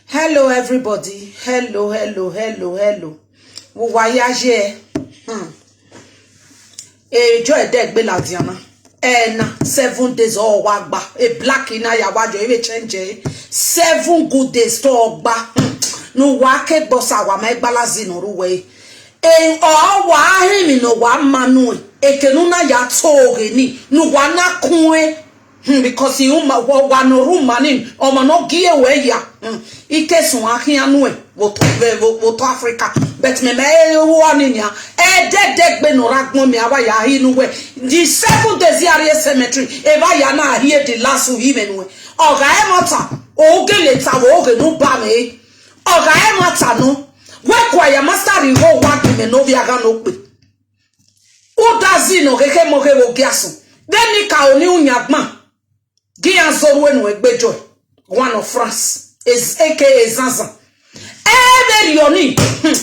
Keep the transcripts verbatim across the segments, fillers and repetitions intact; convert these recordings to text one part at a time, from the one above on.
Hello, everybody. Hello, hello, hello, hello. Vbe uwa ya ye? Hmm. Ejo ẹdẹ gbe ladian na. Ẹna, seven days ọ wa gba. E black na ya wa jọ, eve change e. Seven good days to gba. Hmm. Ne uwa ke gbosa, wa ma igbalazi nọ rre uwẹ. E, ọ wa họn emwi ne ọ wa ma nuẹn. Eke ne u na ya to ghe ni, ne uwa na kun ẹn. Hmm, because i uma, wa, wa ne ọ rre uma ni, ọmwa ne ọ gie wẹ ya. Hmm, i ke suẹn a khian nuẹn vbe otọ, vbe, vbe, vbe otọ Africa. But mẹ, mẹ e ru ọni nian. Ẹdẹdẹgbe ne ọ rre agbọn mẹ, a wa ya hi ne uwẹ. The seven days ya rrie cemetery, evba ya na hia the last uhi mwẹ nuẹn. Ọ gha ẹmwata, u gele ta vbe oghe ne u ba mwẹ. Ọ gha ẹmwata nọ, wẹ kua ya master rhie igho uwa gie mẹ ne ovbi agha ne okpe. Udazi ne ọ ghẹ khẹ mọ ghe vbe ogiasọn. Vbene ka oni uyangban, gie iran zẹ orhu enu egbe Joy, one of France, is, A K A Zanzan. Ẹ vbe rhie ọni, hmm,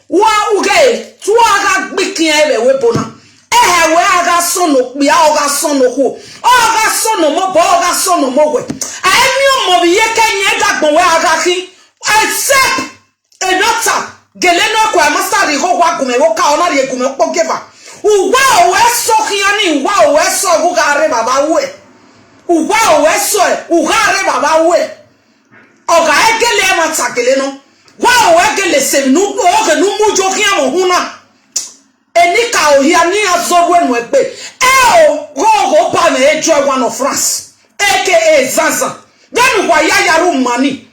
wa ughe, tu a gha gbe ikian ẹvbo ebo na. Ẹhẹ wẹ a gha sọn ne okpia, ọ gha sọn ne okhuo, ọ gha sọn ne ọmọ obọ, ọ gha sọn ne ọmọ owẹ. A i miẹn ọmọ vbe iyeke yẹn dagbọn wẹ a gha khin. Except Enọta, gele ne ọ kua master rhie igho uwa gu mwẹ vbe oka, ọ na rhie gu mwẹ ọkpọ gieva. Uwa owẹ sọ khian ni, uwa owẹ sọ u gha rre evbavba ruẹ. Uwa owẹ sọ ẹ, u gha rre evbavba ruẹ. Ọ gha gele ẹmwata gele nọ. Wa owẹ gele sẹ emwi ne u, oghe ne u mu yo khian vbe uhunmwu na. Enikaro hia ne iran zẹ orhu enu egbe. Ẹ o, gho gho ba mwẹ Joy, one of France, A K A Zanzan. Vbene uwa ya ya rre uma ni.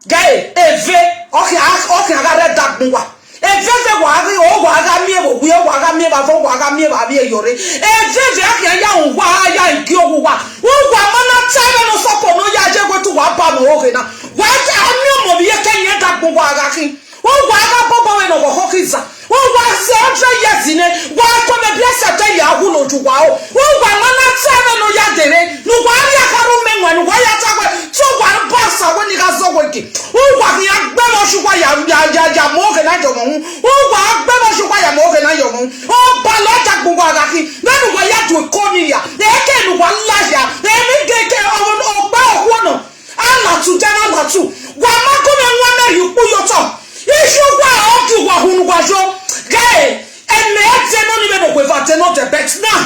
Ghe, eve, ọ khian, ọ khian gha rre dagbọn uwa. Eve eve wa ghi, ọ wa gha miẹn vbe owiẹ, ọ wa gha miẹn vbe avọ, ọ wa gha miẹn vbe avbiẹ yọrre. Eve eve a khian ya rhun uwa, a ya gie owa uwa. Uwa ma na ta ẹmwẹ ne ọ sọkọ ne ọ ya ye wẹ te uwa ba mwẹ oghe na. Wa a miẹn ọmọ vbe iyeke yẹn dagbọn uwa gha khin. Uwa gha bọbọ vbene ọghọghọ khiza. Uwa sẹ hundred years nẹ, wa kọ mẹ biẹ sẹtẹ ya wu ne ojuwa o. Uwa ma na ta ẹmwẹ ne ọ ya dere, ne uwa rhie akharha umẹ wan, ne uwa ya ta wẹ, te uwa ba sa wẹ ne I gha zọ wẹ ke. Uwa khian gbe vbe ọsẹ uwa ya, ya, ya, ya mu oghe na yọ mwẹ hu. Uwa gbe vbe ọsẹ uwa ya mu oghe na yọ mwẹ hu. Ọba lọ dagbọn uwa gha khin. Vbene uwa ya do eko ni ya. Eke ne uwa la ya. Emwi gege ọgba okhuo nọ. Alatu, dẹmwẹ alatu. Wa ma gu mwẹ wan mẹ rhie ukpu ye otọ. Iye uwa ọ gie uwa hu ne uwa yo. Ghe, ẹmẹ ẹdẹ nọ ni vbene owe eva dẹ nọ dẹ, but now,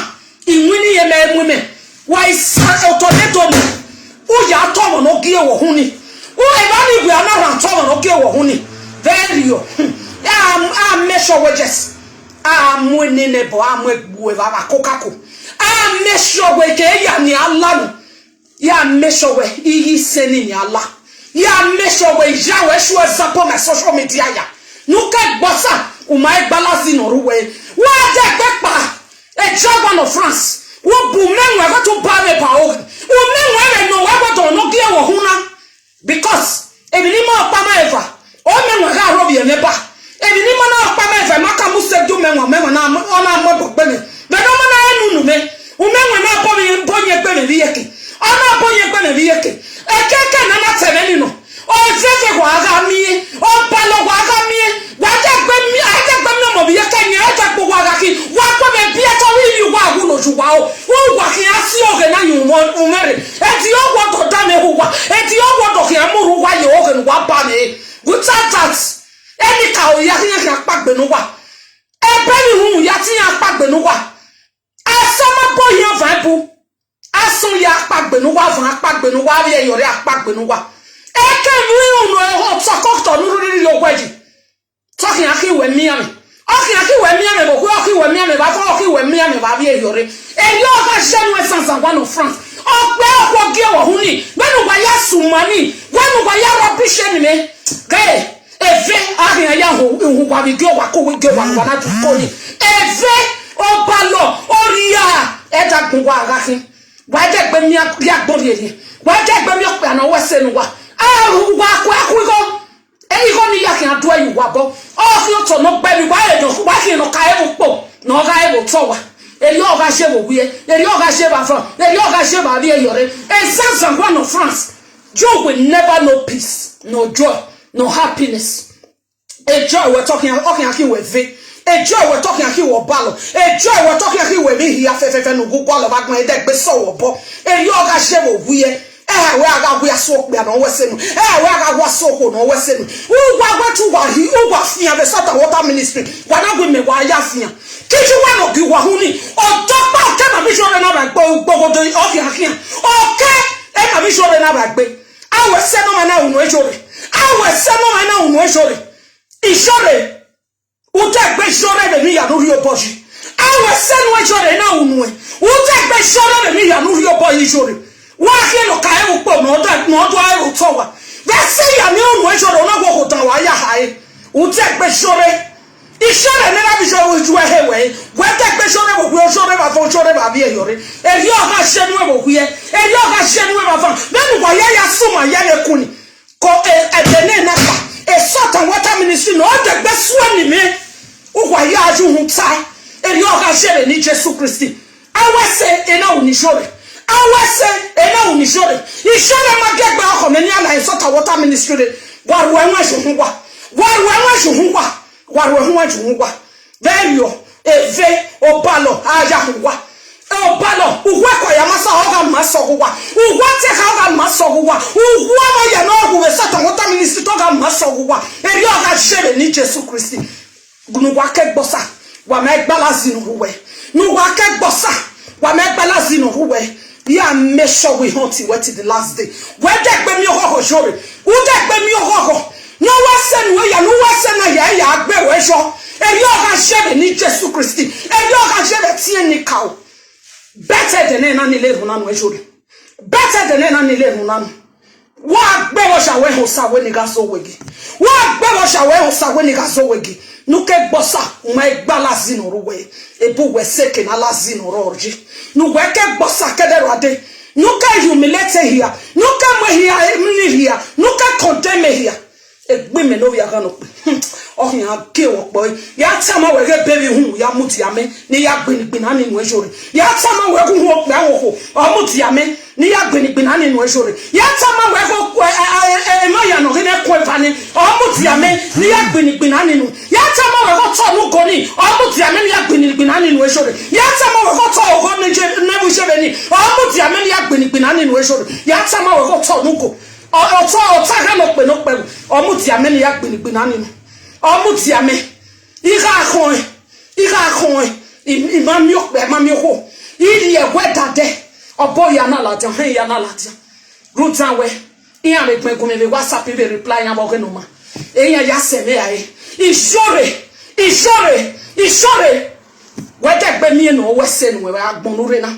iwinna irẹn mẹ mu imẹ. Wa i sa otọ ne do mu. U ya tọ ọmọ ne ọ gie wẹ uhunmwu ni. U evba ni wẹ a na rhan tọ ọmọ ne ọ gie wẹ uhunmwu ni. Very o. Hmm. A, a make sure wẹ yes. A mu enene bọ, a mu egbu evba vbe akokako. A make sure wẹ ke ya ni a la nu. Ya make sure wẹ iye isẹn ni ni a la. Ya make sure wẹ ya wẹ sure example my social media ya. Ne u ke gbe ọsa, u ma i gba lazi ne ọ rre uwẹ. Wa dẹ gbe kpa, e Joy, one of France. Wo bu mẹ wẹ wẹ te u ba mwẹ ba o. U mẹ wẹ vbe nọ wẹ wẹ dọ ne ọ gie wẹ uhunmwu na. Because emwi ne ima ọkpa ma eva, ọ mẹ wan gha rhọ vbiẹ mwẹ ba. Emwi ne ima na ọkpa ma eva, ima ka mu sẹ do mẹ wan, mẹ wan na, ọ na mu ẹbọ gbe mwẹ. Vbe ne ọ ma na rẹn unu mwẹ, u mẹ wan na bọ mwẹ, bọ yẹn gbe mwẹ vbe iyeke. Ọ na bọ yẹn gbe mwẹ vbe iyeke. Ẹkẹkẹ ne a na ta ẹmwẹ ni nọ. Ọ zẹzẹ wa gha miẹn, ọ balọ wa gha miẹn. Wa dẹgbe miẹn, a dẹgbe miẹn ọmọ vbe iyeke yẹn, a dẹgbe uwa gha khin. Wa kpe mwẹ biẹ tọ vbe ivbi uwa wu ne ojuwa o. Uwa khian si oghe na yin umwẹ, umwẹ rre. Ẹdẹ ọghuọdọ da mwẹ hu uwa. Ẹdẹ ọghuọdọ khian mu rhu uwa ye oghe ne uwa ba mwẹ. Without that, Enikaro ya khian khian kpaegbe ne uwa. Ebe ni hu ya te iran kpaegbe ne uwa. Asọn ma bọ iran van bu. Asọn ya kpaegbe ne uwa, van kpaegbe ne uwa, avbiẹ yọrre a kpaegbe ne uwa. Eke ne irun ne otọ kọtọ ne u rhirhi rhie owẹ yi. Te ọ khian khin wẹ miẹn mwẹ. Ọ khian khin wẹ miẹn mwẹ vbe okhuo, ọ khin wẹ miẹn mwẹ vbe avọ, ọ khin wẹ miẹn mwẹ vbe avbiẹ yọrre. Erriọ ọ gha ye nuẹn Zanzan, one of France. Ọ kpe ọkhuo gie wẹ uhunmwu ni, vbene uwa ya sẹ uma ni, vbene uwa ya rubbish enemy. Ghe, eve, a khian ya hu, hu uwa vbe gie uwa ko, vbe gie uwa ne uwa na du ko ni. Eve, ọ balọ, ọ rhia, ẹ dagbọn uwa gha khin. Wa dẹgbe miẹn rhie agbọn rhie rhie. Wa dẹgbe miẹn okpia ne ọ wẹ ẹse ne uwa. A, uwa kue khu igho. Igho ni ya khian duẹ ye uwa obọ. Ọ khian otọ ne ọ gbe emwi, wa rẹn nọ, wa khian nọ ka ẹvbo ukpo ne ọ gha ẹvbo otọ wa. Erriọ ọ gha ye vbe owiẹ, erriọ ọ gha ye vbe avọ, erriọ ọ gha ye vbe avbiẹ yọrre. Zanzan, one of France, you will never know peace, no joy, no happiness. E Joy wẹ te ọ khian, ọ khian khin wẹ ve. Ejoy wẹ tọkhian khi wẹ Obalọ. Ejoy wẹ tọkhian khi wẹ vbe hia fẹfẹfẹ ne u gu gualọ vbe agbọn, ẹdẹgbe sẹ wẹ obọ. Erriọ ọ gha ye vbe owiẹ. Ẹhẹ, wẹ a gha wia sẹ okpia ne ọ wẹ sẹ nu. Ẹhẹ, wẹ a gha wia sẹ okhuo ne ọ wẹ sẹ nu. Uwa wẹ te uwa hi, uwa fian vbe Salt and Water Ministry. Wa na gu mẹ wa ya fian. Kiji uwa ne ọ gie uwa hu ni. Ọdọkpa ọke ma vbe Ijore na vbe gbe ugbogodo ọkhian khian. Ọke ẹ ma vbe Ijore na vbe gbe. A wẹ sẹ ne ọmwa na unu Ijore. A wẹ sẹ ne ọmwa na unu Ijore. Ijore. Udegbe Ijore vbe emwi hia ne u rhie obọ yi. A wẹ sẹ ne Ijore na unu ẹ. Udegbe Ijore vbe emwi hia ne u rhie obọ yi Ijore. Wa khian ne ọ ka ẹre ukpo ne ọ da, ne ọ do ẹre otọ wa. Vbe ẹse hia ne unu Ijore, ọ na wẹ okhuo dan wa ya ha ẹre. Udegbe Ijore. Ijore ne erha vbe Ijore ju ẹre wẹ. Wẹ degbe Ijore vbe owiẹ, Ijore vbe avọn, Ijore vbe avbiẹ yọre. Erriọ ọ gha ye nuẹn vbe owiẹ. Erriọ ọ gha ye nuẹn vbe avan. Vbene uwa ya ya suma ya vbe kun ni. Ko, e, ẹdẹ nẹ na kpa, e Salt and Water Ministry ne ọ dẹgbe suẹn ni mwẹ, uwa ya ye uhunmwu tae, erriọ ọ gha ye vbe eni Jesu Kristi. A wẹ sẹ, ena unu Ijore. A wẹ sẹ, ena unu Ijore. Ijore ma gie gbe ọkhọ mwẹ ne a la e Salt and Water Ministry re. Wa ru ẹwaẹn ye uhunmwu uwa. Wa ru ẹwaẹn ye uhunmwu uwa. Wa ru ẹwaẹn ye uhunmwu uwa. Vberriọ, eve, Obalọ, a ya hu uwa. Obalọ, uwu ẹko ya ma sa, ọ gha ma sẹ ọghe uwa. Uwu ẹtẹkha ọ gha ma sẹ ọghe uwa. Uwu ọmọ ya ne ọ hu vbe Salt and Water Ministry, ọ gha ma sẹ ọghe uwa. Erriọ ọ gha ye vbe eni Jesu Kristi. Ne uwa ke gbe Osa, wa ma gbalọ azi ne ọ rre uwẹ. Ne uwa ke gbe Osa, wa ma gbalọ azi ne ọ rre uwẹ. Ya make sure we hunt wẹ till the last day. Wẹ dẹgbe miẹn oghọghọ Ijore. U dẹgbe miẹn oghọghọ. Ne ọ wẹ sẹ nuẹn ya, ne u wẹ sẹ na ya, ya gbe ruẹ yọ. Erriọ ọ gha ye vbe eni Jesu Kristi. Erriọ ọ gha ye vbe ẹtin enikaro. Bẹtẹ ẹdẹ nẹ na ni le erhunmwu na nuẹn Ijore. Bẹtẹ ẹdẹ nẹ na ni le erhunmwu na nuẹn. Wa gbe vbe Osa wẹ họn Osa wẹ ne I gha zẹ owẹ gie. Wa gbe vbe Osa wẹ họn Osa wẹ ne I gha zẹ owẹ gie. Ne u ke gbe Osa, u ma gbalọ azi ne ọ rre uwẹ. Ebe uwẹ sẹ ke ne a la azi ne ọ rrọọ yi. Ne uwẹ ke gbe Osa ke ẹdẹ rua dee. Ne u ke humiliate ehia. Ne u ke mu ehia emwi ne ehia. Ne u ke condemn ehia. Egbe mẹ ne ovbi aghan nọ kpe. Hmm. Ọ khian gie wẹ ọkpọ ẹre. Ya tama wẹ ghe ebe vbe uhunmwu ya mudia mẹ, ne I ya gbinna igbinna ni nuẹn Ijore. Ya tama wẹ ghe uhunmwu okpia vbe okhuo, ọ mudia mẹ, ne I ya gbinna igbinna ni nuẹn Ijore. Ya tama wẹ ghe okpia, ẹ, ẹ, ẹ, ẹ, emwa ya nọ ghi ne ẹkun eva ni, ọ mudia mẹ, ne I ya gbinna igbinna ni nuẹn. Ya tama wẹ ghe otọ ne ugo ni, ọ mudia mẹ, ne I ya gbinna igbinna ni nuẹn Ijore. Ya tama wẹ ghe otọ ogho ne je, ne vbe ijevbe ni, ọ mudia mẹ, ne I ya gbinna igbinna ni nuẹn Ijore. Ya tama wẹ ghe otọ ne ugo. Ọ, otọ, otọ agha nọ kpe nọ kpe, ọ mudia mẹ, ne I ya gbinna igbinna ni nuẹn. Ọ mudia mẹ. I gha khọn ẹn, I gha khọn ẹn, I, I ma miẹn okpia, I ma miẹn okhuo. I rhie ẹguẹ da dẹ, ọ bọ ya na ladian, hẹn ya na ladian. Rhunmwuda wẹ, iran vbe gbẹn gun mwẹ vbe WhatsApp, I vbe reply iran vbe ọghe ne ọ ma. Iran ya sẹ mwẹ rae. Ijore, Ijore, Ijore. Wẹ dẹgbe miẹn ne ọ wẹ sẹ nuẹn vbe agbọn ne u rre na.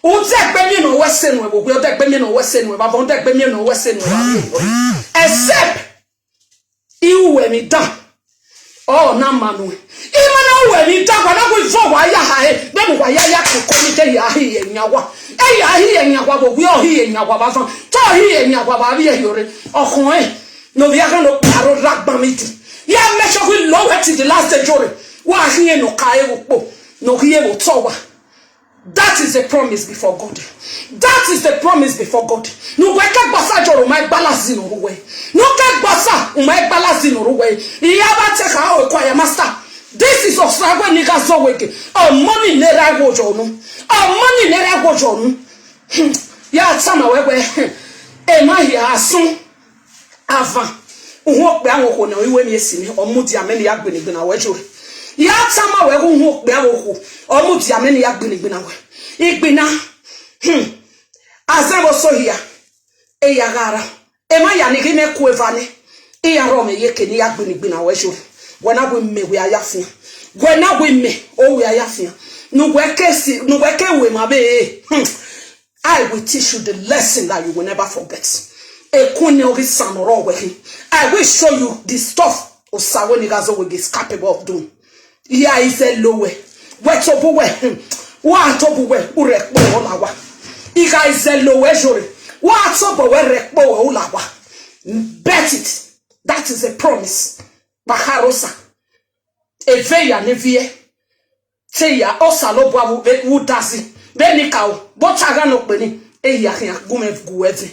U dẹgbe miẹn ne ọ wẹ sẹ nuẹn vbe owiẹ, u dẹgbe miẹn ne ọ wẹ sẹ nuẹn vbe avọn, u dẹgbe miẹn ne ọ wẹ sẹ nuẹn vbe avbiẹ. Except I ru uwẹ emwi dan, ọ na ma nuẹn. I ma na ru uwẹ emwi dan, wa na gu ivọ wa ya ha ẹre, vbene uwa ya ya koko ni te ya hi ẹre yan wa. E ya hi ẹre yan wa vbe owiẹ, ọ hi ẹre yan wa vbe avan, te ọ hi ẹre yan wa vbe avbiẹ yọre. Ọ khọn ẹn, ne ovbi aghan ne okpia aro rre agbọn mwẹ idin. Ya make sure wẹ I lo wẹ till the last day Ijore. Wa khian ne ọ ka ẹre vbe ukpo, ne ọ ghi ẹre vbe otọ wa. That is the promise before God. That is the promise before God. Ne uwẹ ke gbe Osa Ijore, u ma gbalọ azi ne ọ rre uwẹ. Ne u ke gbe Osa, u ma gbalọ azi ne ọ rre uwẹ. I ya vbe te kha, o choir master. This is Osa wẹ ne I gha zẹ owẹ gie. Ọmọ ni ne erha ẹvbo yọ unu. Ọmọ ni ne erha ẹvbo yọ unu. Hmm. Ya tama wẹ wẹ, hmm, emwa hia a sun. Avan, uhunmwu okpia vbe okhuo ne ọ i ru emwi esi ni, ọ mudia mẹ ne I ya gbinna igbinna wẹ Ijore. Ya tama wẹ ghe uhunmwu okpia vbe okhuo, ọ mudia mẹ ne I ya gbinna igbinna wẹ. Igbinna, hmm, azẹn vbe oso hia, e ya gha ra. Emwa hia ni ghi mwẹ ku eva nẹ, iran rhọ mwẹ ye eke ne I ya gbinna igbinna wẹ Ijore. Wẹ na gu mẹ wẹ a ya fian. Wẹ na gu mẹ, o wẹ a ya fian. Ne uwẹ ke si, ne uwẹ ke ru emwa vbe, hmm. I will teach you the lesson that you will never forget. Ekun ne ọ ghi san ne ọ rrọọ wẹ khin. I will show you the stuff Osa wẹ ne I gha zẹ owẹ gie is capable of doing. Ya izẹ lo wẹ. Wẹ tobọ wẹ, hmm. Wa tobọ wẹ, u rhie ẹkpo wẹ u la owa. I gha izẹ lo wẹ Ijore. Wa tobọ wẹ rhie ẹkpo wẹ u la owa. Bet it. That is a promise. Kpakharo Osa. Eve ya ne viẹ. Te ya, Osanobua vbe, vbe udazi, vbe enikaro, vbe otọ agha ne okpe ni, e ya khian gu mwẹ gu ẹvẹn.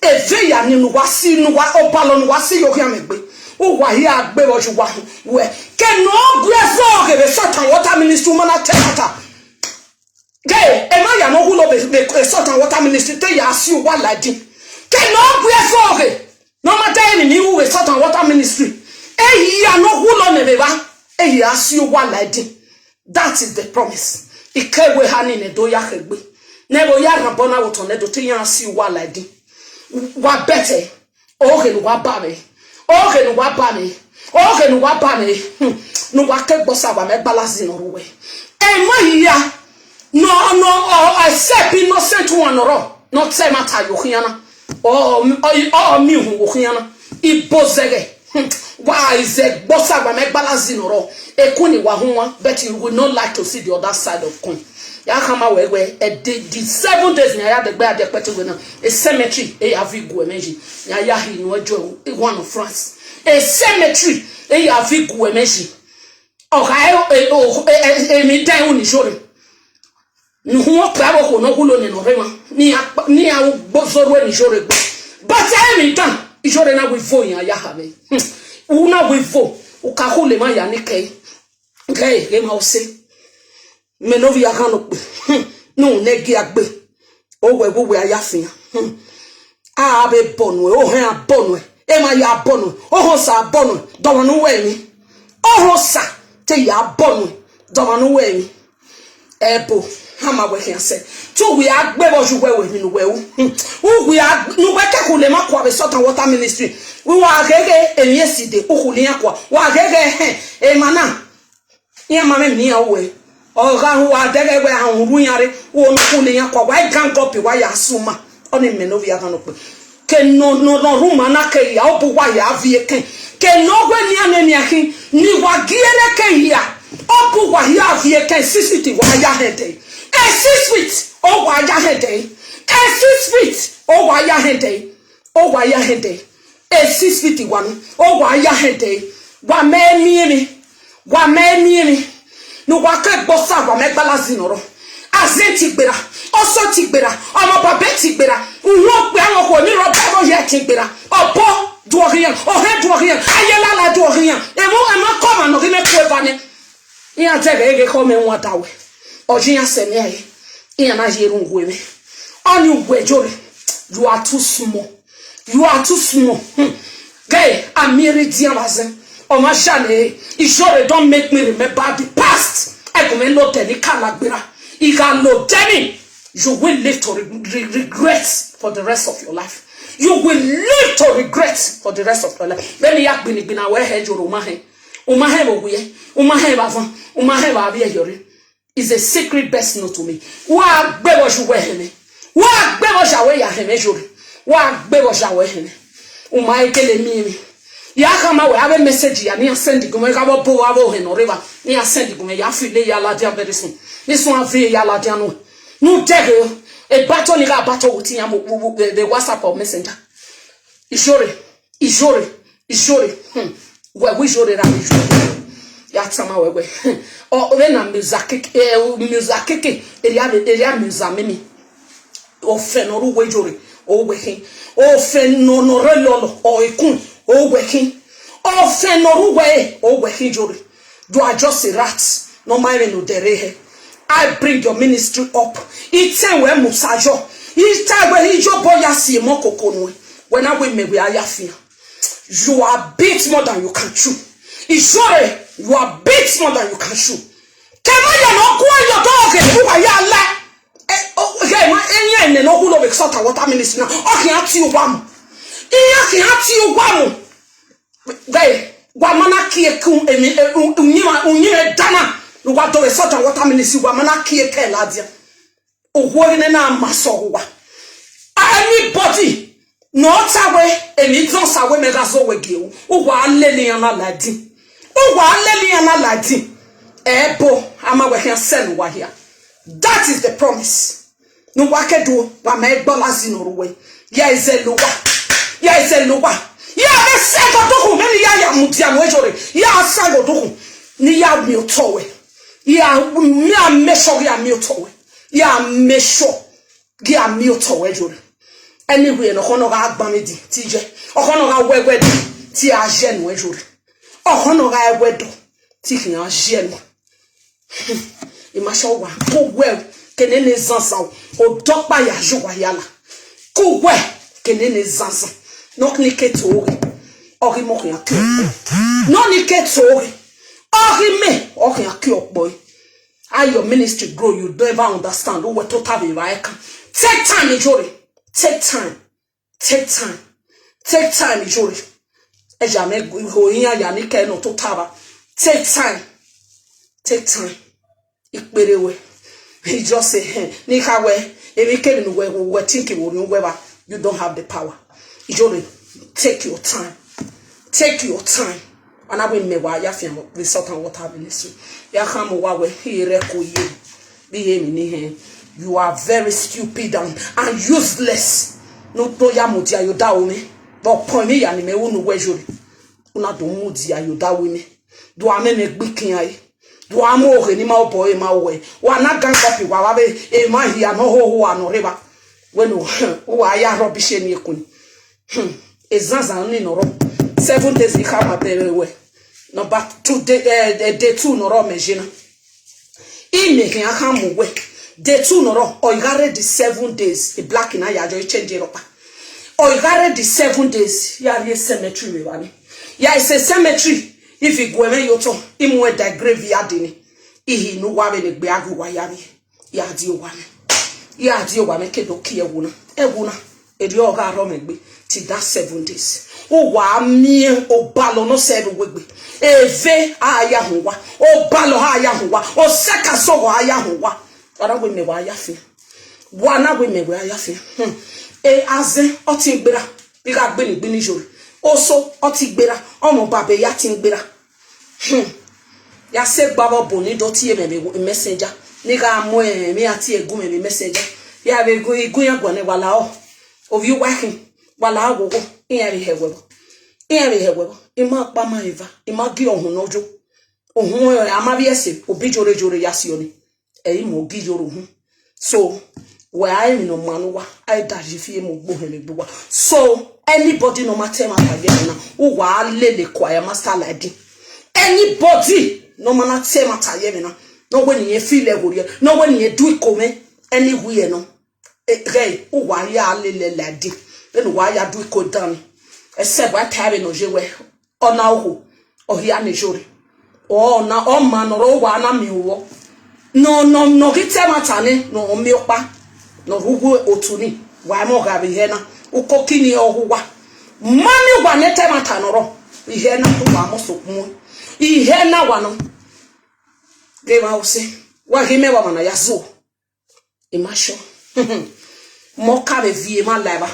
Eve ya ni ne uwa si, ne uwa, Obalọ ne uwa si ye okhian mwẹ egbe. Uwa hia gbe vbe ọyuwa wẹ, ke ne ọ gu ẹzọ ghe vbe Salt and Water Ministry, u ma na te ẹmwata. Ghe, emwa hia ne ọ wu lo vbe, vbe Salt and Water Ministry te ya si uwa la ẹdin. Ke ne ọ gu ẹzọ ghe, ne ọ ma da emwi ni ru vbe Salt and Water Ministry. Ehia ne ọ wu lo nẹ vbe evba, ehia si uwa la ẹdin. That is the promise. Ike wẹ eha ni nẹ do ya khẹ egbe. Ne vbe ya rhan obọ na vbe otọ nẹ do te iran si uwa la ẹdin. Wa bẹtẹ. Oghe ne uwa ba mwẹ, oghe ne uwa ba mwẹ, oghe ne uwa ba mwẹ, hmm, ne uwa ke gbe Osa wa mẹ gbala zi nọ rre uwẹ. Emwa hia, nọ, nọ, ọ, except innocent one nọ rrọọ, ne ọ ta ẹmwata ye okhian na, ọ, ọ, ọ miẹn uhunmwu okhian na, ibo zẹghẹ, hmm, wa i zẹ gbe Osa wa mẹ gbala zi nọ rrọọ, ekun ni wa huan, but you will not like to see the other side of coin. Ya khama wẹ wẹ, ẹ de, the seven days ne a ya dẹgbe a dẹ kpẹtẹ wẹ na, a cemetery, e ya vi gu ẹmwẹ yi, ne a ya hi inu ẹjọ one of France. A cemetery, e ya vi gu ẹmwẹ yi. Ọ gha e, e, o, e, e, emwi dan ẹhu ni Iyore. Ne uhunmwu ọkpa vbe okhuo ne ọ wu lo nene ọrre emwa, ne iran kpa, ne iran ru gbozo ru eni Iyore gbe. But emwi dan, Iyore na wẹ ivo iran ya ha vbe. Hmm. U na wẹ ivo, u ka khule emwa ya ni kẹe. Ghe, ghe ma ose. Mẹ ne ovbi aghan nọ kpe. Hmm. Ne u nẹ gie a gbe. Owẹ vbe uwẹ a ya fian. Hmm. A vbe bọ nuẹ, ohẹn a bọ nuẹ, emwa ya bọ nuẹ, ohẹn Osa bọ nuẹ, dọmọ ne uwẹ emwi. Ohẹn Osa te ya bọ nuẹ, dọmọ ne uwẹ emwi. Ẹbo, a ma wẹ khian sẹ. Te uwẹ a gbe vbọ ye uwẹ, wẹ emwi ne uwẹ ru. Hmm. Uwẹ a, ne uwẹ ke khule emwa kua vbe Salt and Water Ministry. Wa gheghe emwi eside, u khule iran kua. Wa gheghe ehẹn, emwa na. Iran ma mwẹ emwi ne iran ru wẹ. Ọ gha hu a dẹghẹ wẹ a ru iran rre, u no khule iran kua, wa i gang up, wa ya sẹ uma. Ọnii mẹ ne ovbi aghan nọ kpe. Ke nọ, nọ, nọ rhunmwuda na ke hia, ọ bu uwa hia viọ ekẹn. Ke ne ọ wẹ nian ne nian khin, ne wa gie ne ke hia, ọ bu uwa hia viọ ekẹn, six feet wa ya hẹn dẹ. E six feet, ọ wa ya hẹn dẹ. E six feet, ọ wa ya hẹn dẹ. Ọ wa ya hẹn dẹ. E six feet wa nu, ọ wa ya hẹn dẹ. Wa mẹ miẹn emwi. Wa mẹ miẹn emwi. Ne uwa ke gbe Osa wa mẹ gbala zi nọ rrọọ. Azẹn ti gberra, ọsọ ti gberra, ọmọ baba ti gberra, uhunmwu ọkpa vbe okhuo ni rre ọba vbe oya ti gberra. Ọbo do ọghe iran, ohẹn do ọghe iran, ayelala do ọghe iran. Emwa, emwa kọmwa ne ọ ghi mẹ ku eva nẹ. Iran dẹghẹ ghe khọ mẹ wan da wẹ. Ọ ye iran sẹ mẹ ẹre. Iran na ye erhunmwu uwẹ mwẹ. Ọnii uwẹ Iyore. You are too small. You are too small. Hmm. Ghe, a miẹn rre dian vbe azẹn. Ọ ma ya nẹ, Iyore, don't make me remember the past. Ẹgọmẹ lodẹ ni ka la gberra. I gha lodẹ ni, you will live to re-, re-, regret for the rest of your life. You will live to regret for the rest of your life. Vbene I ya gbinna igbinna wẹ hẹ Iyore, u ma hẹn. U ma hẹn vbe owiẹ, u ma hẹn vbe avan, u ma hẹn vbe avbiẹ Iyore. Is a secret best known to me. Wa gbe vbọ ye uwẹ hẹn mwẹ. Wa gbe vbọ ya wẹ ya hẹn mwẹ Iyore. Wa gbe vbọ ya wẹ hẹn mwẹ. U ma gele miẹn emwi. Ya khama wẹ avbe message ya ne iran send gun mwẹ, gha vbe ọbo avbe ohẹn ne ọ rre evba, ne iran send gun mwẹ, ya feel ya ladian very soon. Ni sunu a viọ ya ladian nuẹn. Ne u dẹghe, a battle ni gha battle with iran vbe, vbe, vbe, vbe WhatsApp or Messenger. Iyore, Iyore, Iyore. Hmm. Wẹ wẹ Iyore ra vbe Iyore. Ya tama wẹ wẹ. Hmm. Ọ, vbene a miẹn uza keke, eh, miẹn uza keke, eria, eria miẹn uza mimi. Ofẹn ne ọ rre uwẹ Iyore, ọ wẹ khin. Ofẹn ne ọ, ne ọ rre lọlọ, ọ ekun, ọ wẹ khin. Ofẹn ne ọ rre uwẹ, ọ wẹ khin Iyore. You are just a rat. Ne ọ ma emwi ne odẹ rre hẹ. I bring your ministry up. I tẹn wẹ musa yọ. I ta wẹ iyobọ ya si emọ koko nuẹn. Wẹ na wẹ mẹ wẹ a ya fian. You are bit more than you can chew. Iyore, you are bit more than you can chew. Kẹmẹ ya ne ọ guan yọ dọghe, uwa ya la. Eh, oh, yeah, ma, eh, yeah, ne no hu lo vbe Salt and Water Ministry na. Ọ khian tie uwa mu. Iran khian tie uwa mu. Ghẹ, wa ma na kie ke emwi, eh, u-, uyinmwẹ, uyinmwẹ dana, ne uwa do vbe Salt and Water Ministry, wa ma na kie ke ladian. Uwẹ ghi nẹ na ma sẹ uwa. Anybody ne ọ ta wẹ, emwi dọn sa wẹ mẹ gha zẹ owẹ gie ru, uwa lele iran na la ẹdin. Uwa lele iran na la ẹdin. Ẹbo, a ma wẹ khian sẹ ne uwa hia. That is the promise. Ne uwa ke do, wa mẹ gbọla zi ne ọ rre uwẹ. Ya izẹ la uwa. Ya izẹ la uwa. Ya vbe sẹ ẹgodukhun, mẹ ne ya ya mudia mu Iyore. Ya sẹ ẹgodukhun. Ne ya miẹn otọ wẹ. Ya mẹ a make sure ya miẹn otọ wẹ. Ya make sure ya miẹn otọ wẹ Iyore. Anywhere ne ọkhọ nọ gha gban mwẹ di, te I ye. Ọkhọ nọ gha wẹ wẹ di. Te a ye nuẹn Iyore. Ọhọ ne ọ gha ẹwẹdọ, te I khian ye nuẹn. I ma sẹ owa, ke uwẹ ke nene zanzan o, odọkpa ya ye owa ya la. Ke uwẹ ke nene zanzan, ne ọ ni ke to ghe, ọ ghi mẹ ọ khian ke ọkpọ. Ne ọ ni ke to ghe, ọ ghi mẹ ọ khian ke ọkpọ. How your ministry grow, you don't ever understand. Uwẹ tota vbe evba ẹkan. Take time, Iyore. Take time. Take time. Take time, Iyore. Ẹ ya mẹ ho iran ya ni kẹ nọ tota vba. Take time. Take time. Ikpere wẹ. He just say, eh, ne I kha wẹ, emwi kemwi ne uwẹ, uwẹ think vbe orhiọn uwẹ vba, you don't have the power. Iyore, take your time. Take your time. Wa na wẹ mẹ wa ya fian vbe salt and water vbe nesu. Ya khama uwa wẹ, I rre ẹko ye. Vbe ihe emwi ne I hẹn. You are very stupid and, and useless. Ne u to ya mudia ye odaro mwẹ. Vbe ọkpọn emwi hia ne imẹ ru ne uwẹ Iyore. U na do mudia ye odaro mwẹ. Do a mẹ mẹ gbe ikian re. Do a mu oghe ne ima obọ re ma ruẹ. Wa na gang up wa vbe emwa hia ne ọ hoho uwa ne ọ rre evba. Wẹ no, uwa ya rubbish eni ekun. Hmm. Ezazan ni nọ rọ. Seven days I khama bẹvbe wẹ. Number two day, eh, eh, day two nọ rọ mẹ ye na. Imẹ khian khama uwẹ. Day two nọ rọ, ọ i gha rre the seven days, e black na ya jọ i change rọkpa. Ọ i gha rre the seven days, ya rrie cemetery vbe evba ni. Ya i sẹ cemetery, I fi gu ẹmwẹ ye otọ, I mu ẹn da grave ya dee ni. I hi ne uwa vbene egbe a ghi uwa ya vbiẹ. Ya die owa mwẹ. Ya die owa mwẹ ke do kie ẹwu na. Ẹwu na, erriọ ọ gha rrọọ mwẹ egbe till that seven days. Uwa miẹn obalọ ne ọ sẹ vbe uwu egbe. Eve a ya họn uwa. Obalọ a ya họn uwa. Osẹkasoghọ a ya họn uwa. Wa na wẹ mẹ wa ya fian. Wa na wẹ mẹ wa ya fian. Hmm. E azẹn ọ tin gberra. Vbe I gha gbinni gbinni Iyore. Oso ọ tin gberra. Ọmọ baba ya tin gberra. Hmm. Ya sẹ gba vbe ọbo ni do tie mwẹ vbe messenger. Ne I gha mu emwi a tie gu mwẹ vbe messenger. Ya vbe gu igu iran guan nẹ wa la ọ. Ovbi uwa khin, wa la ọ ghogho. Iran vbe hẹ wẹ vbọ. Iran vbe hẹ wẹ vbọ. I ma kpa ma eva. I ma gie ọhun ne ọ yo. Ohun a ma vbiẹ ẹse, obi Iyore Iyore ya si ọni. Ẹ i mu ogi Iyore uhunmwu. So, wẹ a emwi ne ọ maan uwa, a i da ye fi emu gbe ohẹn vbe egbe uwa. So, anybody ne ọ ma ta ẹmwata ye emwi na, uwa a lele kua ya master like this. Anybody ne ọ ma na ta ẹmwata ye emwi na, ne ọ wẹ ne irẹn feel ẹghorriẹ, ne ọ wẹ ne irẹn do iko mwẹ, anywhere nọ. Ghẹ, uwa ya lele like this. Vbene uwa ya do iko dan ni. Except wa ta vbene ọ ye wẹ, ọna oho, ọ hia ne Iyore. Ọna, ọ ma ne ọ rre uwa na miẹn owọ. Ne ọ, ne ọ, ne ọ ghi ta ẹmwata nẹ, ne ọ miẹn ọkpa, ne ọ rre uwu otu ni, wa mẹ ọ gha vbe hẹ na, ukoki ni ọ hu uwa. Ma miẹn uwa ne ta ẹmwata ne ọ rrọọ, ihẹ na uwa mọ sokpun. Ihẹ na wa nọ. Ghe emwa use, wa ghi mẹ wa ma na ya zuọ. I ma sure. Mọ ka vbe viọ emwa la evba.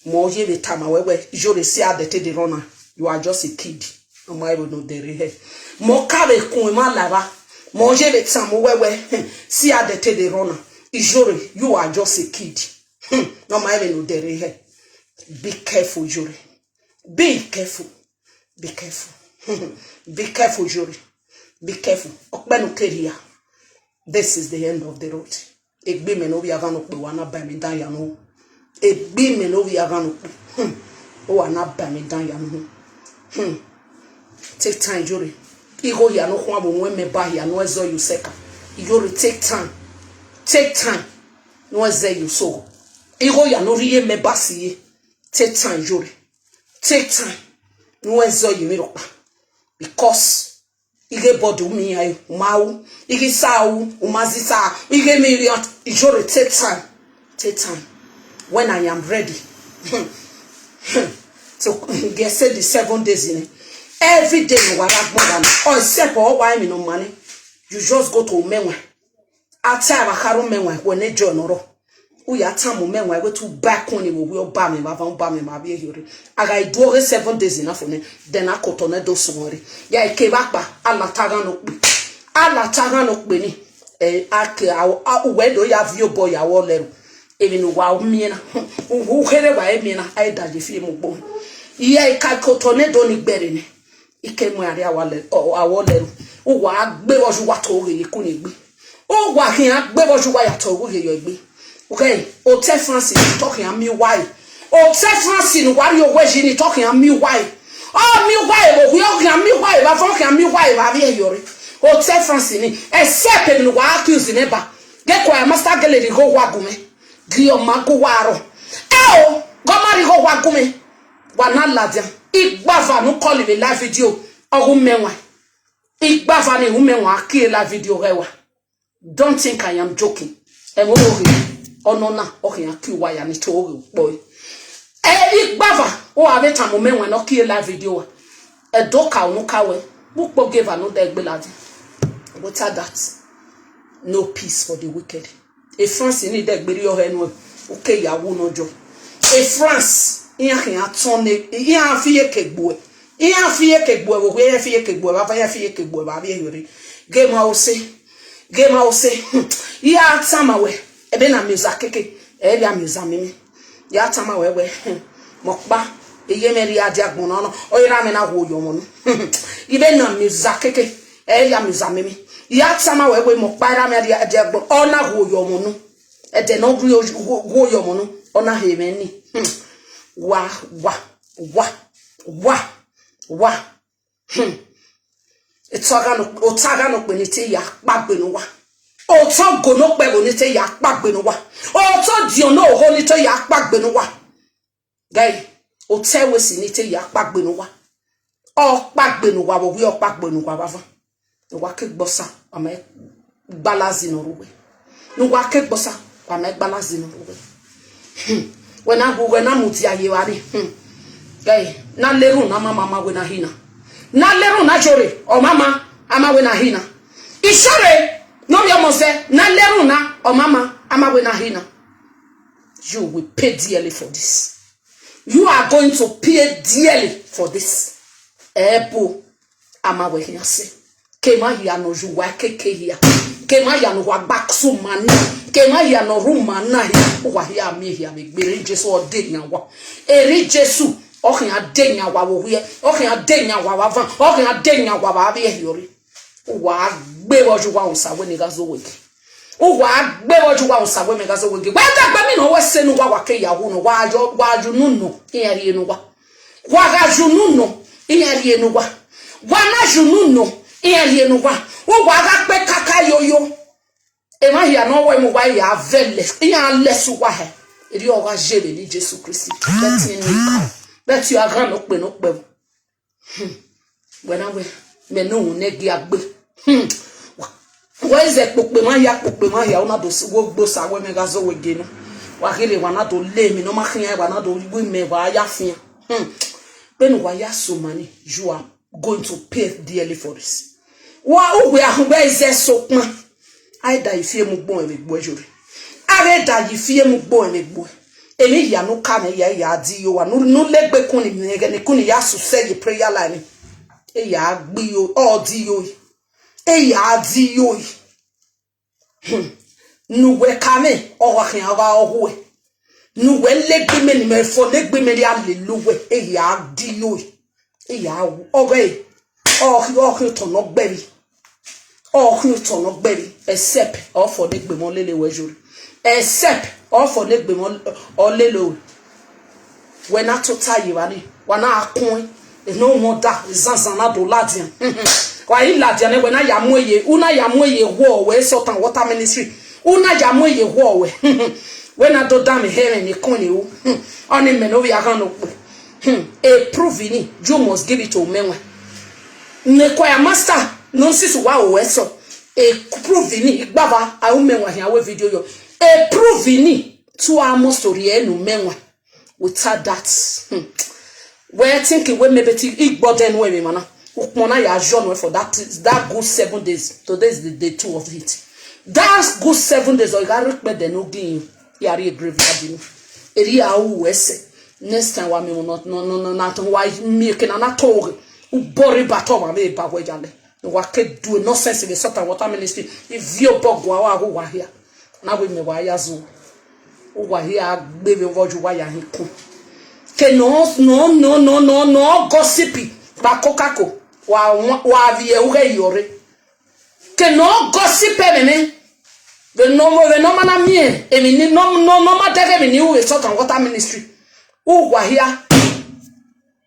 Mọ ye vbe tama wẹ wẹ, Iyore, see how they take dey run am. You are just a kid. Ọmọ ẹvbo ne odẹ rre hẹ. Mọ ka vbe kun emwa la evba. Mọ ye vbe tama wẹ wẹ, see how they take dey run am. Iyore, you are just a kid. Ọmọ ẹvbo ne odẹ rre hẹ. Be careful, Iyore. Be careful. Be careful. Be careful, Iyore. Be careful. Ọkpẹ ne u kere hia. This is the end of the road. Egbe mẹ ne ovbi aghan nọ kpe, wa na ba emwi dan ya nọ. Egbe mẹ ne ovbi aghan nọ kpe. Hmm. Wa na ba emwi dan ya nọ. Hmm. Take time, Iyore. Igho hia ne ọ khuan vbe owẹn mẹ ba hia ne ọ zẹ ye osẹka. Iyore, take time. Take time. Ne ọ zẹ ye osogho. Igho hia ne ọ rhie mẹ ba si ye. Take time, Iyore. Take time. Ne ọ zẹ ye emwi rhọkpa. Because ighe body u miẹn iran, u ma ru. Ighe isa u, u ma zẹ isa. Ighe emwi rhian, Iyore, take time. Take time. When I am ready. So, get say the seven days in it. Every day you were at more than, or except for why me no money. You just go to Umenwa. A ta evba kharo Umenwa, wẹ ne John ọrọ. U ya tama Umenwa wẹ te u ba ẹkun ni vbe owiẹ, ọba mwẹ vbe avan, ọba mwẹ vbe avbiẹ hiorre. A gha do ọghe seven days na fo nẹ, then a ke otọ nẹ do suẹn rre. Ya ke vbe akpa, a la ta ghan ne okpe. A la ta ghan ne okpe ni. Ẹ, a ke, a, a, uwẹ do ya viọ obọ ya wọ lẹrọ. Emwi ne uwa miẹn na, u, u kherhe wa miẹn na, a i da ye fi emu gbo. Iye ka ke otọ nẹ do ni gbẹre nẹ. I ke mu ẹre rrie awọ lẹ-, ọ, awọ lẹrọ. Uwa gbe vbe ọyọ uwa to ghe ye ku ni egbe. Uwa khian gbe vbe ọyọ uwa ya to ghe ye egbe. Ghẹ, otọ France ni tọ khian miẹn uwa re. Otẹ France ne uwa rrie owẹ yi ni te ọ khian miẹn uwa re. Ọ miẹn uwa re vbe owie, ọ khian miẹn uwa re vbe avan, ọ khian miẹn uwa re vbe avbiẹ hiọrre. Otẹ France ni, except emwi ne uwa accuse mwẹ ba. Ghe Choir Master gele rhie igho uwa gu mwẹ. Gie ọ ma gu uwa rrọọ. Ẹo, ghe ọ ma rhie igho uwa gu mwẹ. Wa na ladian. Igbava ne u call vbe live video, ọ ghe u mẹ wan. Igbava ni u mẹ wan kie live video ghẹ wa. Don't think I am joking. Ẹmwẹ ọrọre, ọnọna, ọ khian kie uwa ya ni te ọghe ukpọ re. Ẹ, igbava, u gha vbe tama mẹ wan ne ọ kie live video wa. Ẹdoka unu ka wẹ, vbe ukpo gie eva ne u dẹ gbe ladian. Without that, no peace for the wicked. E France ni dẹ gberriọ hẹ nuẹn, u ke ya wu ne ọjọ. E France, iran khian tọn ne, iran fi iyeke gbuẹ. Iran fi iyeke gbuẹ vbe owie, iran fi iyeke gbuẹ vbe avan, iran fi iyeke gbuẹ vbe avbiẹ hiọrre. Ghe ma ose, ghe ma ose. Hmm. Ya tama wẹ, ẹbe na miẹn oza keke, ẹ ya miẹn oza mimi. Ya tama wẹ wẹ, hmm, mẹ ọkpa, eye mwẹ rhie a dia agbọn na nọ, ọ i ra mwẹ na hu oyọ ọmọ nu. Ibe na miẹn oza keke, ẹ ya miẹn oza mimi. Ya tama wẹ wẹ mẹ ọkpa, i ra mwẹ a dia, dia agbọn, ọ na hu oyọ ọmọ nu. Ẹdẹ ne ọ hu, hu, hu oyọ ọmọ nu, ọ na he mwẹ ni. Hmm. Wa, wa, wa, wa, wa. Hmm. Otọ agha nọ, otọ agha nọ kpe ni te ya kpagbe ne uwa. Otọ ogo ne okpẹvbo ni te ya kpagbe ne uwa. Otọ odiọn ne oho ni te ya kpagbe ne uwa. Gai, otọ ẹvbo esi ni te ya kpagbe ne uwa. Ọ kpagbe ne uwa vbe owie, ọ kpagbe ne uwa vbe avan. Ne uwa ke gbe Osa, wa ma gbalazi ne ọ rre uwẹ. Ne uwa ke gbe Osa, wa ma gbalazi ne ọ rre uwẹ. Hmm. Wẹ na gu, wẹ na mudia ye evba ni. Hmm. Gai, na lerun na ma ma ma wẹ na hi na. Na lerun na jore, ọ ma ma, a ma wẹ na hi na. Isore, ne ovbi ọmọ zẹ, na lerun na, ọ ma ma, a ma wẹ na hi na. You will pay dearly for this. You are going to pay dearly for this. Ẹbo, a ma wẹ khian sẹ. Ke emwa hia ne ọ ye uwa keke hia. Ke emwa hia ne uwa gba sẹ uma na. Ke emwa hia ne ọ rre uma na hia. Uwa hia miẹn hia vbe egbe, erriọ Jesu ọ de yan uwa. Erriọ Jesu, ọ khian de yan uwa vbe owiẹ. Ọ khian de yan uwa vbe avan. Ọ khian de yan uwa vbe avbiẹ hiọrre. Uwa gbe vbe ọjọ uwa, usa wẹ ne I gha zẹ owẹ gie. Uwa gbe vbe ọjọ uwa, usa wẹ mẹ gha zẹ owẹ gie. Wẹ dagbe emwi ne ọ wẹ sẹ ne uwa, wa ke ya wu nọ, wa yọ, wa ye unu nọ, iran rhie ne uwa. Wa gha ye unu nọ, iran rhie ne uwa. Wa na ye unu nọ, iran rhie ne uwa. Uwa gha kpe kaka yoyo. Emwa hia ne ọ wẹ mu uwa ya vẹ lẹ, iran lẹ sẹ uwa hẹ. Erriọ ọ gha ye vbe ne Jesu Kristi. Bẹtiẹn ne, bẹtiẹn aghan ne okpe ne okpẹvbo. Hmm. Wẹ na wẹ, mẹ ne uhunmwu ne gie a gbe. Hmm. Wa, wẹ zẹ kpokpe emwa hia, kpokpe emwa hia, u na do si wo gbe Osa wẹ mẹ gha zẹ owẹ gie nọ. Wa ghi rre, wa na do le emwi ne ọ ma khian, wa na do ru imẹ, wa ya fian. Hmm. Vbene uwa ya sẹ uma ni, you are going to pay dearly for this. Wa, uwẹ ahunmwu ẹzẹ sokpan. A i da yi fi emu gbe ọnrẹn vbe egbe uẹ yore. A vbe da yi fi emu gbe ọnrẹn vbe egbe uẹ. Emwi hia ne u ka mwẹ hia, ya di yo wa. Ne u, ne u legbe kun ni miẹn ẹghẹ ne kun ni ya susẹ ye prayer line. E ya gbe yo, ọ di yo. E ya di yo. Hmm. Ne uwẹ ka mwẹ, ọ wa khian vba ọ huẹ. Ne uwẹ legbe imẹ ne imẹ fọ, legbe imẹ rhia lele uwẹ, e ya di yo. E ya wu, ọghẹ, ọ khian, ọ khian otọ ne ọ gbẹvbi. Ọ khian otọ ne ọ gbẹvbi, except ọ fọ ne egbe mwẹ ọ lele wẹ yore. Except ọ fọ ne egbe mwẹ ọ lele wẹ. Wẹ na tota ye evba ni, wa na kuẹn, eno mwẹ ọda, ezanzan na do ladian. Wa i ladian nẹ, wẹ na ya mu eye, u na ya mu eye wọ wẹ, Salt and Water Ministry. U na ya mu eye wọ wẹ. Wẹ na do danmwehọ ẹmwẹ ne kun ni ru. Ọnii mẹ ne ovbi aghan ne okpe. Hmm, a proof ni, you must give it to Umenwan. Ne choir master, nonsense wa ru ẹsọ. A proof ni, igbava, a Umenwan hian wẹ video yọ. A proof ni, to almost to rie ne Umenwan. Without that, hmm. Wẹ think wẹ maybe ti igbọdẹ nu ẹmwẹ emwa na. Ukpọn na ya yọ nuẹ for that, that good seven days. Today is the day two of it. That good seven days, ọ gha rre ikpẹdẹ ne u gi, ya rrie graveyard nu. Erriọ a ru ẹsẹ. Next time wa miẹn emwi nọ, nọ, nọ, nọ, na to wa miẹn eke na na to ghe. U bọrọ ibatọ ọmwa vbe ba wẹ yalẹ. Wa ke do nonsense vbe Salt and Water Ministry. Ivie obọ gua wa gho wa hia. Na wẹ mẹ wa ya zo. Uwa hia gbe vbe ọghe uwa ya hin kun. Ke nọ, nọ, nọ, nọ, nọ, nọ gossip ba kokako. Wa, wa vbiẹ ughe yọ rre. Ke nọ gossip ẹmwẹ mwẹ. Vbe nọ, vbe nọ ma na miẹn emwi ni, nọ, nọ, nọ ma dẹghe emwi ni ru vbe Salt and Water Ministry. Uwa hia,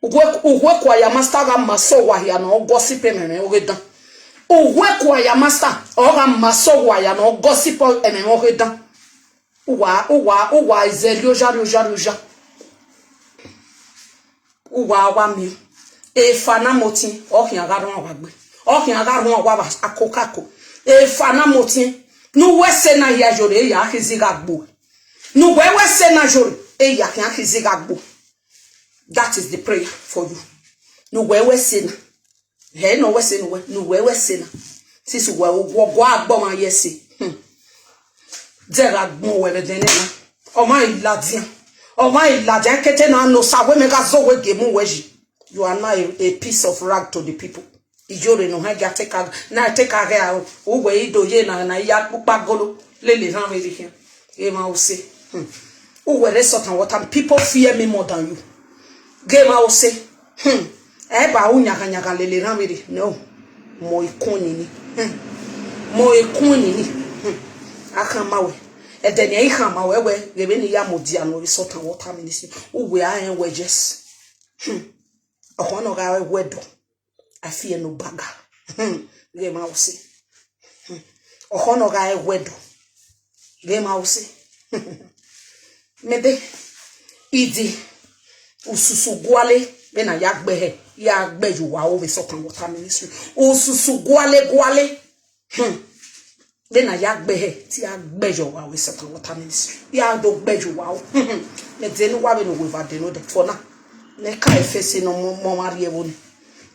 uwẹ, uwẹ Choir Master gha ma sẹ uwa hia ne ọ gossip ẹmwẹ mwẹ oghe dan. Uwẹ Choir Master, ọ gha ma sẹ uwa hia ne ọ gossip ẹmwẹ mwẹ oghe dan. Uwa, uwa, uwa zẹ rioja, rioja, rioja. Uwa wa miẹn. Efa na motiẹn, ọ khian gha rhuan uwa gbe. Ọ khian gha rhuan uwa vbe akokako. Efa na motiẹn, ne uwẹ sẹ na hia yore, eya khian zẹ gha gbo. Ne uwẹ wẹ sẹ na yore, eya khian khian zẹ gha gbo. That is the prayer for you. Ne uwẹ wẹ sẹ na. Hẹ ne uwẹ sẹ ne uwẹ, ne uwẹ wẹ sẹ na. Since uwẹ, uwẹ gua agbọmwa ye ẹse. Hmm. Zẹ gha gbọn uwẹ vbe ẹdẹnẹrẹ na. Ọmwa i ladian. Ọmwa i ladian kete na ne Osa wẹ mẹ gha zọ wẹ gie mu wẹ yi. You are now a, a piece of rag to the people. Iyore ne u hẹn gia take a, na take a ghe aro. Uwẹ i do ye na, na ya kpukpa golo. Lele rhan vbe rhie. Ghe emwa use. Hmm. Uwẹ rre salt and water. People fear me more than you. Ghe emwa use. Hmm. Ẹ ba u nyaghan nyaghan lele rhan vbe rhie. No. Mo ikun nini. Hmm. Mo ikun nini. Hmm. A khama wẹ. Ẹdẹ ne I khama wẹ wẹ, ghe vbene I ya mudia nuẹn vbe salt and water ministry. Uwẹ a rẹn wẹ yes. Hmm. Ọkhọ ne ọ gha re wẹ dọ. A fi ẹe ne obaga. Hmm. Ghe emwa use. Hmm. Ọkhọ ne ọ gha re wẹ dọ. Ghe emwa use. Mẹ de, idi, ususu guale, vbene a ya gbe hẹ, ya gbe ye uwa ro vbe salt and water ministry. Ususu guale guale. Hmm. Vbene a ya gbe hẹ, te a gbe ye uwa ro vbe salt and water ministry. Ya do gbe ye uwa ro. Hmm. Mẹ de ne uwa vbene uweva de nodẹ. For now, mẹ ka efese ne ọmọ, ọmọ ọmwa rrie ẹvbo ni.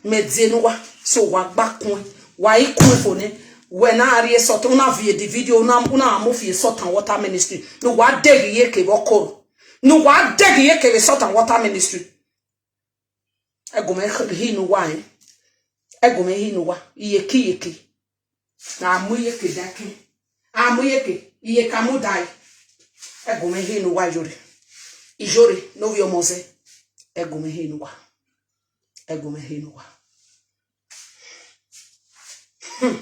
Mẹ de ne uwa, so wa gba kun ẹn, wa i kun ẹn fo nẹ, wẹ na rrie salt, u na viẹ the video, u na, u na mu fi salt and water ministry, ne uwa deghi ye kevbe ọkọ, ne uwa deghi ye kevbe salt and water ministry. Ẹgu mwẹ hi ne uwa, ẹn, ẹgu mwẹ hi ne uwa, iyeke iyeke. Na mu iyeke da ẹkẹn. A mu iyeke, iyeke a mu da ẹe. Ẹgu mwẹ hi ne uwa iyore. Iyore ne ovbi ọmọ zẹ. Ẹgu mwẹ hi ne uwa. Ẹgu mwẹ hi ne uwa. Hmm.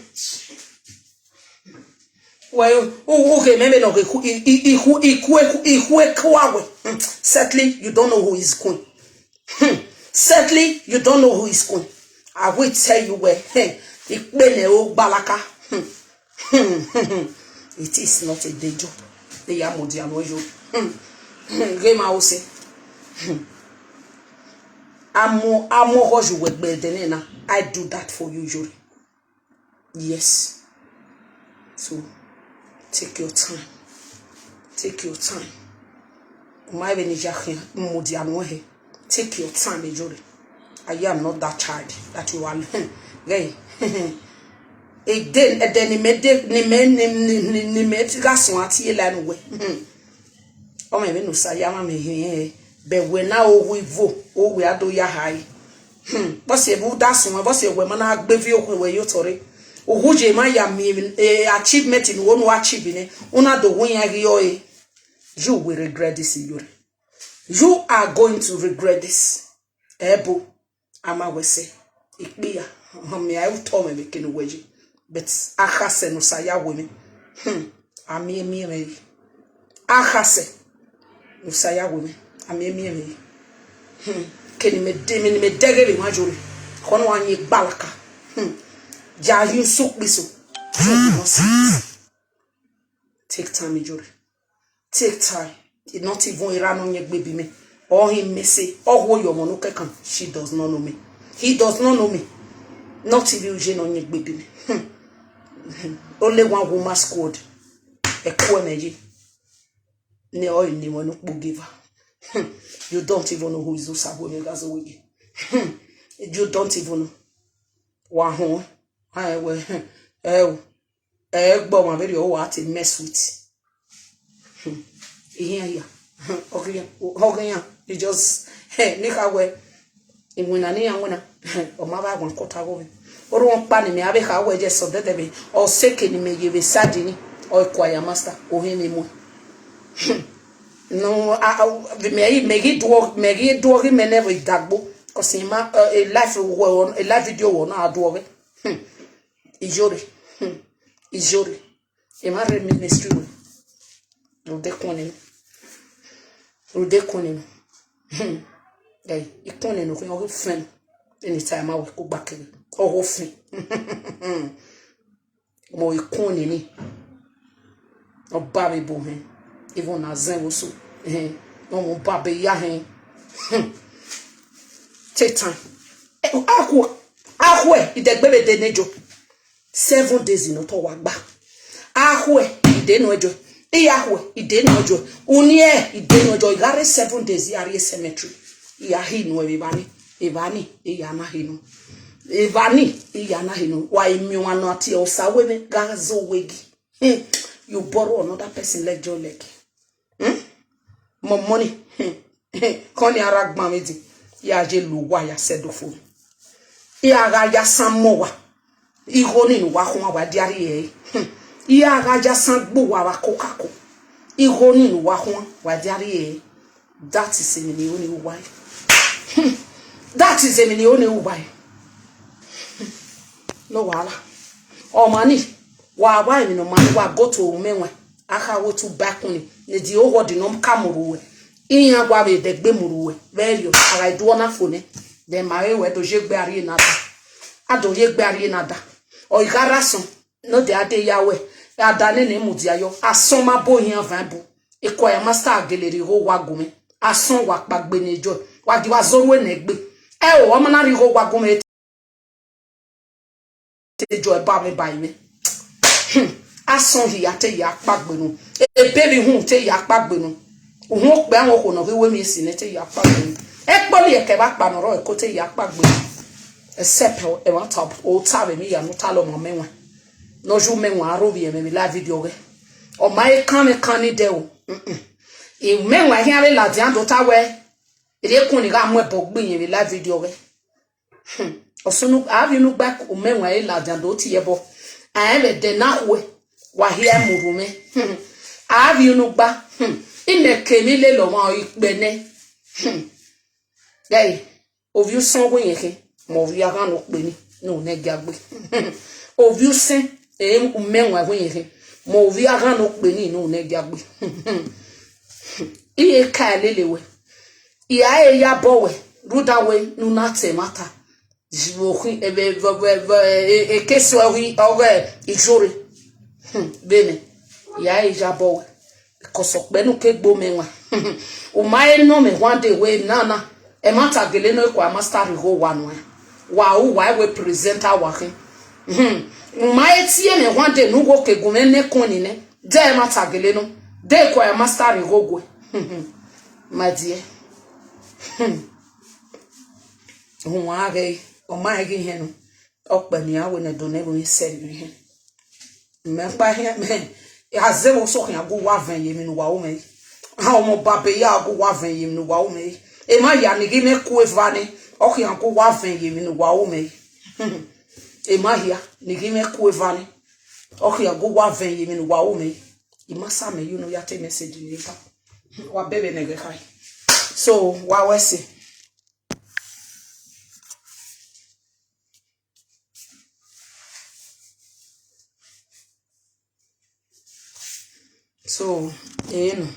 Well, u, u ghe mẹ vbene ọ ghe khu, i, i, i khu, i khu, i khu, i khu eku awẹ. Hmm. Certainly, you don't know who is queen. Hmm. Certainly, you don't know who is queen. I will tell you where. Hmm. Ikpe ne o gbalaka. Hmm. Hmm. It is not a day job. They are Modiano yo. Hmm. Hmm. Ghe ma o se. Hmm. Amo, amo hoju wegbe de ne na. I do that for you, Yori. Yes. So, take your time. Take your time. U ma vbe ne I ya khian, Modiano he. Take your time, Ejore. I am not that child that you are. Hey. Again, ẹdẹ ne mẹ de, ne mẹ, ne, ne, ne, ne mẹ gha suẹn a tie la nu wẹ. Ọ mẹ vbene Osa ya ma mẹ hẹn, bẹ wẹ na o hu ivo, o wẹ a do ya hae. Hmm, vbọsi ẹvbo u da suẹn, vbọsi ẹwẹ ma na gbe viọ okhuo wẹ ye otọ rre. Uhu ye ma ya miẹn, eh, achievement ne u ho ne u achieve nẹ, u na do wu iran ghi ọre. You will regret this, Iyore. You are going to regret this. Ẹbo, a ma wẹ sẹ, ikpia, họn mẹ a ru otọ mwẹ vbe kene uwẹ ye. But akhasẹ ne Osa ya wu mwẹ. Hmm, a miẹn miẹn mwẹ re. Akhasẹ ne Osa ya wu mwẹ, a miẹn miẹn mwẹ re. Hmm, kene mẹ de, mẹ ne mẹ dẹghe vbe emwa Iyore. Khọ ne wa yin gbalaka. Hmm, ya yin usu kpiso. Hmm, nonsense. Take time, Iyore. Take time. Not even erha ne ọ yin egbe bi mẹ. Ọ hin mẹ sẹ, ọ hu oyo ọmọ ne okẹkan. She does not know me. He does not know me. Not even uye ne ọ yin egbe bi mẹ. Hmm. Only one woman squad. Ẹko ẹmwẹ ye. Ne ọ ni wẹ ne ukpo give her. Hmm. You don't even know who is Osawe Megazo Wege. Hmm. You don't even know. Wa họn. Ẹ wẹ, ẹ o. Ẹ gbe ọmwa vberriọ, wa te mess with. Hmm. Ihian hia. Hmm. Ọghe iran, ọghe iran, you just, eh, ne I kha wẹ, iwinna ne iran winna, ọ ma vbe wan kọta ghe ovbi. Orhuọn ọkpa ne mẹ a vbe kha wẹ ye sẹ ọdẹdẹ vbe, ọ sẹ eke ne mẹ ye vbe side ni, ọ Choir Master, ọ hẹ mwẹ muẹn. Hmm. No, a, a, mẹ ghi, mẹ ghi duọ, mẹ ghi duọ ghi mẹ nẹ vbe idagbo, 'cause ima, eh, a live wẹ, a live video wẹ na duọ vbe. Hmm. Iyore. Hmm. Iyore. Emwa rre ministry wẹ. Rhunmwuda ẹkun nene. Rhunmwuda ẹkun nene. Hmm. Eh, ikun ne nokhin, ọ ghi fin. Anytime a wẹ ko gba kere, ọ ghi fin. Mo ikun nini. Ọ ba vbe ebo hẹn. Even na zẹn vbe oso. Ehẹn. Ọ mu ba be ya hẹn. Hmm. Take time. Eh, akhuẹ, akhuẹ, idẹgbe vbe de ne jo. Seven days ne otọ wa gba. Akhuẹ, ide nọ ẹjọ. Iyakhuẹ, ide nọ ẹjọ. Uniẹ, ide nọ ẹjọ. I gha rre seven days, ya rrie cemetery. I ya hi nuẹ vbe evba ni. Evba ni, I ya na hi nuẹ. Evba ni, I ya na hi nuẹ. Wa i miẹn ọmwa nọ a tie Osa wẹ mwẹ gha zẹ owẹ gi. Hmm, you borrow another person leg, your leg. Hmm? Mọ money. Hmm. Kọni ara gban vbe di. Ya je lu uwa ya sẹ do fo. I a gha ya san mọ uwa. Igho ni ne uwa khuan wa dia rrie ẹre. Hmm. I a gha ya san gbe uwa vbe akokako. Igho ni ne uwa khuan wa dia rrie ẹre. That is emwi ne I ru ne uwa. Hmm. That is emwi ne I ru ne uwa. Hmm. No wahala. Ọmwa ni, wa wa emwi ne ọ ma wa go to umẹ wan. A kha wo tu ba ẹkun ni, ne di oghọ di nọ ka mu ru wẹ. Iran wa vbe dẹgbe mu ru wẹ. Vbe ẹriọ, a gha do ọna fo nẹ. Then ma re wẹ do ye egbe a rrie ne a da. A do ye egbe a rrie ne a da. Ọ i gha rre asọn, ne ọ dia de ya wẹ, a da nene mudia yọ. Asọn ma bo iran van bu. Equal master gele rhie igho wa gu mwẹ. Asọn wa kpaegbe ne Joy. Wa gi wa zẹ orhu ne egbe. Ẹ o, ọ ma na rhie igho wa gu mwẹ. Te Joy ba mwẹ ba mwẹ. Hmm. Asọn hia te ya kpaegbe nu. Ebe vbe ihun te ya kpaegbe nu. Uhun okpia, uhun okhuo ne ọ ghi ru emwi esi nẹ te ya kpaegbe nu. Ekpọlọ ẹkẹ vbe akpa ne ọ rrọọ ẹko te ya kpaegbe nu. Except ẹmwata ota vbe emwi hia ne u ta lọ ọmọ mwẹ wan. Ne ọ ye umẹ wan aro vbe ẹmwẹ vbe live video ghẹ. Ọ ma he kan mwẹ kan ni dẹ o. Mm-mm. Imẹ wan khian vbe ladian do ta wẹ, erriọ ekun ni gha mu ẹbọ gbe iyẹn vbe live video ghẹ. Hmm. Ọ sunu, avie unu gba umẹ wan e ladian do tie ẹbọ. A rẹn vbe ẹdẹ na khuẹ, wa hia mu ru mwẹ. Hmm. Avie unu gba, hmm. Imẹ ke emwi lele ọmwa ikpẹ nẹ. Hmm. Ghẹ, ovbi usẹn wẹ iyẹn khin, mẹ ovbi aghan ne okpeni ne unu nẹ giagbe. Ovbi usẹn, eh, umẹ wan wẹ iyẹn khin, mẹ ovbi aghan ne okpeni ne unu nẹ giagbe. I ye ka lele wẹ, I ra he ya bọ wẹ, rhunmwuda wẹ ne u na ta ẹmwata. Vbe okhin, vbe, vbe, vbe, vbe, e, ekesi ọghe, ọghe ijore. Hmm, vbene, I ra he ya bọ wẹ. Because ọkpẹ ne u ke gbe umẹ wan. U ma he nọ mwẹ one day wẹ nana, ẹmwata gele nọ, equal master rhie igho wa nuẹn. Wa ru, wa wẹ presenter wa khin. Hmm. U ma he tie mwẹ one day ne u gho ke gu mwẹ ne ẹkun ni nẹ. De ẹmwata gele nọ. De equal master rhie igho guẹ. My dear. Hmm. Uhunmwu a ghẹ, ọ ma rẹn ghi hẹn nọ. Ọkpẹ ne iran wẹ ne ẹdẹ ne ẹvbo sẹ vbe hẹn. Mẹ kpa hiẹn mẹ, a zẹ vbe oso khian gu uwa vẹn ye emwi ne uwa ru mẹ. A ọmọ babe ya gu uwa vẹn ye emwi ne uwa ru mẹ. Emwa hia ni ghi mwẹ ku eva nẹ, ọ khian gu uwa vẹn ye emwi ne uwa ru mẹ. Emwa hia ni ghi mwẹ ku eva nẹ, ọ khian gu uwa vẹn ye emwi ne uwa ru mẹ. I ma sa mẹ ye unu ya te message ni ta. Wa bẹbẹ nẹ ghẹ khae. So, wa wẹ ẹse. So, eh, no.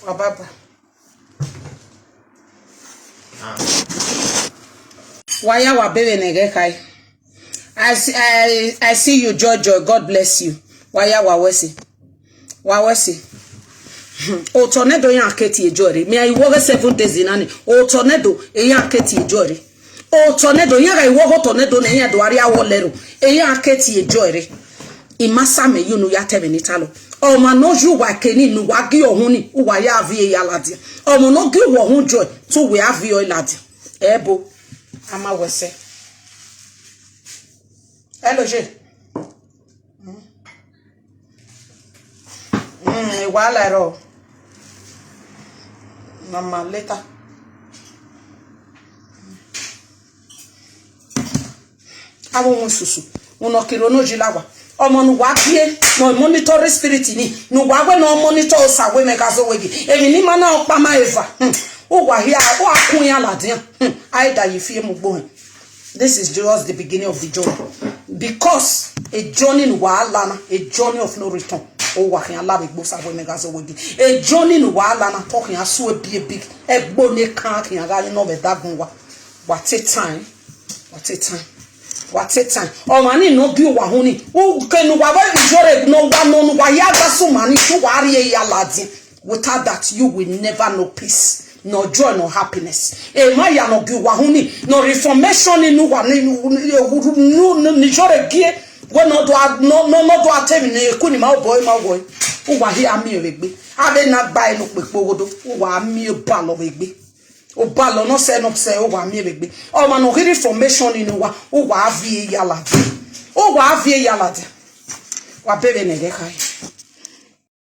Wa baba. Wa ya wa bẹbẹ nẹ ghẹ khae. I see, I, I see you, Joy Joy. God bless you. Wa ya wa wẹ ẹse. Wa wẹ ẹse. Hmm. Otọ nẹdo iran ke tie Joy rre. Mẹ i wọghẹ seven days na ni. Otọ nẹdo iran ke tie Joy rre. Otọ nẹdo iran gha i wọghẹ otọ nẹdo ne iran do arria wọ lẹro. Iran ke tie Joy rre. I ma sa mẹ ye unu ya ta ẹmwẹ ne I ta lọ. Ọmwa ne ọ ye uwa eke ni ne uwa gie ọhun ni, uwa ya viẹ ya ladian. Ọmwa ne ọ gie uwa ọhun Joy, te uwa a viẹ ọe ladian. Ẹbo, a ma wẹ ẹse. Hello, Jay. Mm, wàhálà ẹ̀rọ. Mama, later. Avbe ohun susu, unu ọ kiro ne oyi la wa. Ọmọ ne uwa gie, ne ọ monitor spirit ni, ne uwa wẹ ne ọ monitor osa wẹ mẹ gha zẹ owẹ ghi. Emwi ne ima na ọkpa ma eva. Hmm. Uwa hia, uwa kun iran ladian. Hmm. A i da ye fi emu gbo hẹn. This is just the beginning of the journey. Because a journey ne uwa la na, a journey of no return. Uwa khian la vbe egbe Osa wẹ mẹ gha zẹ owẹ gi. E journey ne uwa la na, ọ khian sue biebi. Ẹgbo ne kan khian gha ye ne ọ vbe dagun uwa. Wa take time. Wa take time. Wa take time. Ọmwa ni ne ọ gie uwa uhunmwu ni, u ke ne uwa vbe ijọre ne uwa nọ, ne uwa ya gha sẹ ọmwa ni, te uwa rhie ya ladian. Without that, you will never know peace. Nor joy, nor happiness. Emwa ya ne ọ gie uwa uhunmwu ni, nor reformation ni ne uwa ni, ni, ni, ni, ni ijọre gie, wẹ ne ọ do a, ne ọ, ne ọ, ne ọ do a te emwi ne eku ni ma obọ ma wọ. Uwa hia miẹn vbe egbe. Avbe na gba ẹre ne okpekpe oghodo, uwa miẹn obalọ vbe egbe. Obalọ ne ọ sẹ ne ọ sẹ, uwa miẹn vbe egbe. Ọmwa ne ọ ghi reformation ni ne uwa, uwa viẹ ya ladian. Uwa viẹ ya ladian. Wa bẹghe ne ẹghẹ khare.